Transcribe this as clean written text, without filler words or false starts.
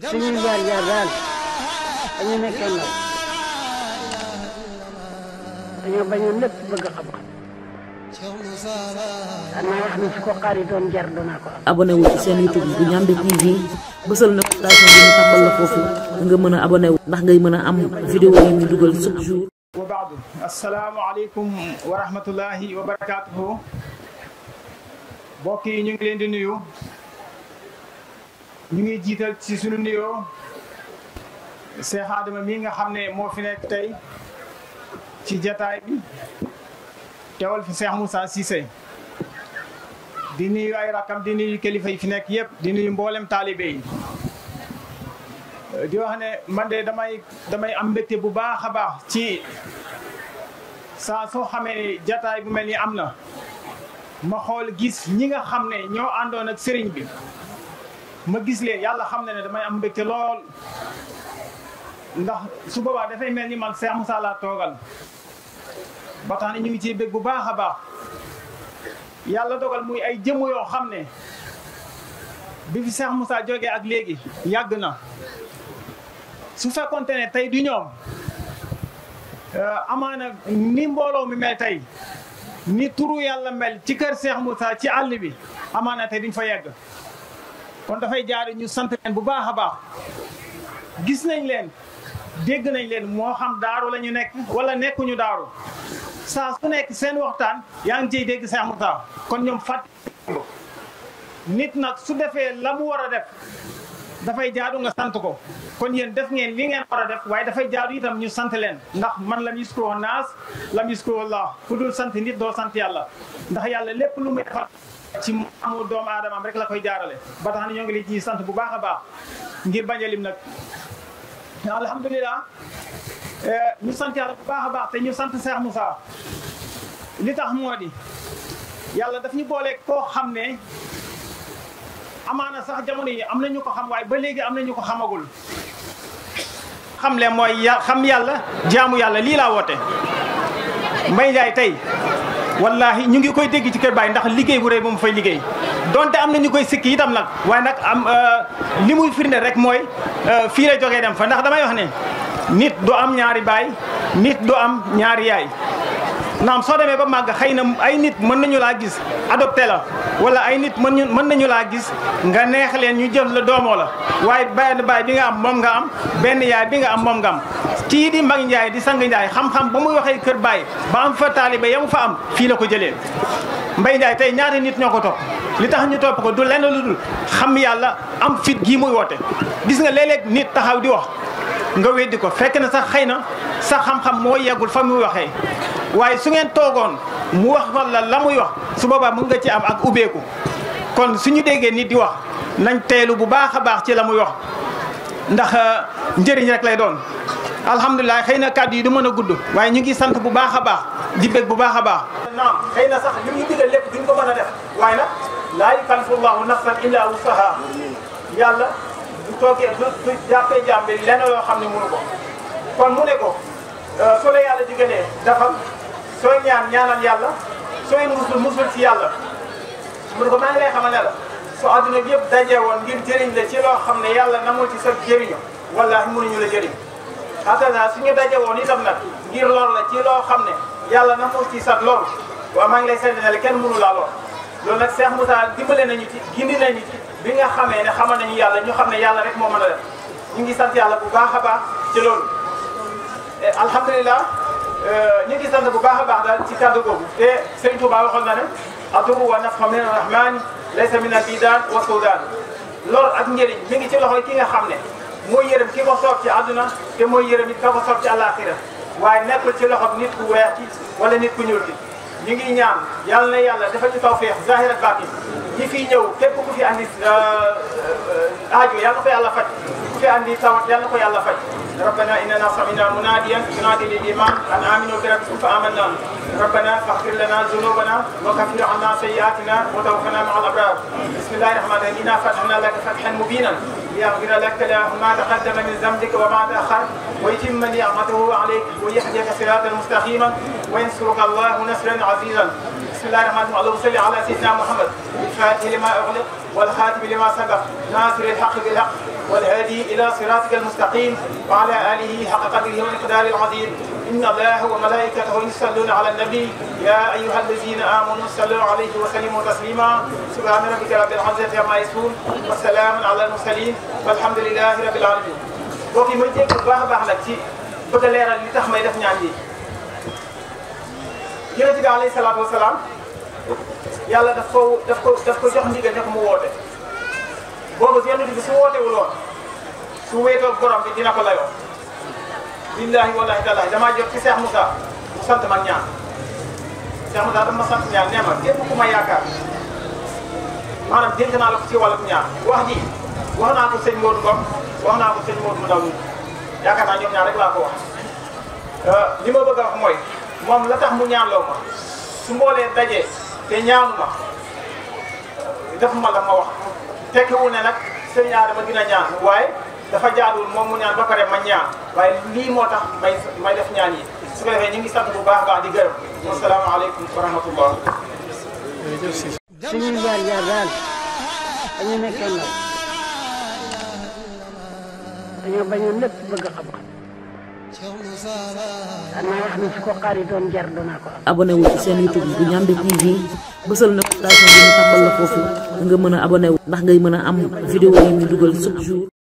suñuy jaar-jaar daal dañu nekkee ndaw dañoo bañoon lépp bëgg xam-xam xanaa wax ni su ko xaaritoon jar danaa ko am. abonné wu ci seen YouTube bu Ndiamé TV bësal notification bi ñu tàmbal la foofu nga mën a abonné wu ndax ngay mën a am vidéo yi ñu dugal chaque jour. wa baadu assalaamu aleykum wa rahmatullahi wa barakaatuhu. mbokk yi ñu ngi leen di nuyu. ñu ngi jiital ci sunu nuyoo Cheikh Adama mii nga xam ne moo fi nekk tey ci jataay bi teewal fi Cheikh Moussa Cissé di nuyu ay rakam di nuyu kilifa yi fi nekk yëpp di nuyu mboolem taalibe yi di wax ne man de damay am mbégte bu baax a baax ci saa soo xamee ne jataay bu mel ni am na ma xool gis ñi nga xam ne ñoo àndoon ak sëriñ bi ma gis leen yàlla xam na ne damay am mbégte lool ndax su boobaa dafay mel ni man Cheikh Moussa laa toogal ba tax na ñu ngi ciy bég bu baax a baax yàlla dogal muy ay jëmm yoo xam ne bi fi Cheikh Moussa jógee ak léegi yàgg na su fekkonte ne tey du ñoom amaana ni mbooloo mi mel tey ni turu yàlla mel ci kër Cheikh Moussa ci àll bi amaana tey duñ fa yegg kon dafay jaar ñu sant leen bu baax a baax gis nañ leen dégg nañ leen moo xam daaru la ñu nekk wala nekkuñu daaru saa su nekk seen waxtaan yaa ngi ciy dégg Cheikh Moussa kon ñoom fàtt nit nag su defee la mu war a def dafay jaadu nga sant ko kon yéen def ngeen li ngeen war a def waaye dafay jaadu itam ñu sant leen ndax man lam yuskuru naas lam yuskuru Allah ku dul sant nit doo sant yàlla ndax yàlla lépp lu muy defal ci amu doomu aadamaam rek la koy jaarale ba tax na ñoo ngi leen ci sant bu baax a baax ngir bañ a lim nag alhamdulilah ñu sant yàlla bu baax a baax te ñu sant Cheikh Moussa li tax moo di yàlla daf ñu boole koo xam ne amaana sax jamono yi am na ñu ko xam waaye ba léegi am na ñu ko xamagul xam le mooy xam yàlla jaamu yàlla lii laa woote Mbaye Ndiaye tey wallahi ñu ngi koy dégg ci kër Baye ndax liggéey bu rëy bu mu fay liggéey donte am na ñu koy sikki itam nag waaye nag am li muy firnde rek mooy fii la jógee dem fa ndax damay wax ne nit du am ñaari baay nit du am ñaari yaay naam soo demee ba màgg xëy na ay nit mën nañu laa gis adopté la wala ay nit mën nañu laa gis nga neex leen ñu jël la doomoo la waaye benn baay bi nga am moom nga am benn yaay bi nga am moom nga am kii di Mag Ndiaye di Sang Ndiaye xam-xam ba muy waxee kër Baye ba am fa taalibe yamu fa am fii la ko jëlee Mbaye Ndiaye tey ñaata nit ñoo ko topp li tax ñu topp ko du lenn lu dul xam yàlla am fit gii muy woote gis nga léeg-léeg nit taxaw di wax nga weddi ko fekk na sax xëy na sax xam-xam moo yeggul fa muy waxee waaye su ngeen toogoon mu wax walla la muy wax su boobaa mën nga ci am ak ubbeeku kon suñu déggee nit di wax nañ teelu bu baax a baax ci la muy wax ndax njëriñ rek lay doon alhamdulilah xëy na kàddu yi du mën a gudd waaye ñu ngi sant bu baax a baax di bég bu baax a baax naam xëy na sax li ñu digal lépp duñ ko mën a def waaye nag laa yukallifu llaahu nafsan illaa wusahaa yàlla du toogee du jàppee jaam bi lenn yoo xam ne mënu ko kon mu ne ko soo la yàlla digalee dafa sooy ñaan ñaanal yàlla sooy musul ci yàlla mu ne ko maa ngi lay xamal ne la su àdduna bi yëpp dajee woon ngir jëriñ la ci loo xam ne yàlla namul ci sa jëriñu wallaahi mënuñu la jëriñ xataa suñu daje woon itam nag ngir lor la ci loo xam ne yàlla namul ci sa lor waaw maa ngi lay seetlu ne la kenn mënu laa lor loolu nag Cheikh Moussa dimbale nañu ci gindi nañu ci bi nga xamee ne xamal nañu yàlla ñu xam ne yàlla rek moo mën a def ñu ngi sant yàlla bu baax a baax ci loolu alhamdulilah ñu ngi sant bu baax a baax daal ci kàddu googu te Sëriñ Tuubaa waxoon na ne adurru wa naf'u min ar-rahmani laysa min al-bidan wa sudan lor ak njëriñ mi ngi ci loxoy ki nga xam ne mooy yërëm ki ko soob ci àdduna te mooy yërëm it ka ko soob ci àllaaxira waaye nekkul ci loxob nit ku weex ki wala nit ku ñuul ki ñu ngi ñaan yàlla na yàlla dafa ñu tawfeex zahir ak baatin ñi fiy ñëw képp ku fi andi aajo yàlla ko yàlla faj ku fi andi tawat yàlla ko yàlla faj ربنا إننا سمعنا مناديا ينادي للإيمان أن آمنوا بربكم فآمنا ربنا فاغفر لنا ذنوبنا وكفر عنا سيئاتنا وتوفنا مع الأبرار بسم الله الرحمن الرحيم إنا فتحنا لك فتحا مبينا ليغفر لك ما تقدم من ذنبك وما تأخر ويتم نعمته عليك ويهديك صراطا مستقيما وينصرك الله نصرا عزيزا بسم الله الرحمن الرحيم اللهم صل على سيدنا محمد الفاتح لما أغلق والخاتم لما سبق ناصر الحق بالحق والهادي إلى صراطك المستقيم وعلى آله حق قدره ومقداره العظيم. إن الله وملائكته يصلون على النبي يا أيها الذين آمنوا صلوا عليه وسلموا تسليما. سبحان ربك رب العزة عما يصفون وسلام على المرسلين والحمد لله رب العالمين. boo fi ma jégg bu baax a baax nag ci bëgg a leeral li tax may def ñaan yi. Yonent bi alayhi salaatu wa salaam yàlla daf ko jox ndigal ne ko mu woote. boobu Yonent bi su wootewul woon su wéetoog borom bi dina ko layoo. billahi wallahi taala damaa jot ci Cheikh Moussa mu sant ma ñaan. Cheikh Moussa dama sant ñaan nee ma képp ku ma yaakaar maanaam dénk naa la ko ci wàllum ñaan. wax ji wax naa ko sëñ Modou Ngom wax naa ko sëñ Modou mu ndaw mi yaakaar naa ñoom ñaar rek laa ko wax. li ma bëgg a wax mooy moom la tax mu ñaanloo ma su mboolee dajee te ñaanu ma def ma la ma wax tekkiwul ne nag sëñ Adama dina ñaan waaye dafa jaaduwul moom mu ñaan ba pare ma ñaan waaye lii moo tax may def ñaan yi su ko defee ñu ngi sant bu baax a baax di gërëm. asalaamaaleykum wa rahmatullah. suñuy jaar daal dañu nekkee ndaw dañoo bañoon lépp bëgg xam-xam. xanaa wax ni su ko xaaritoon jar danaa ko am. abonné wu ci seen YouTube bu Ndiamé TV bësal notification bi ñu tàmbal la foofu nga mën a abonné wu ndax ngay mën a am vidéo yi ñu dugal chaque jour.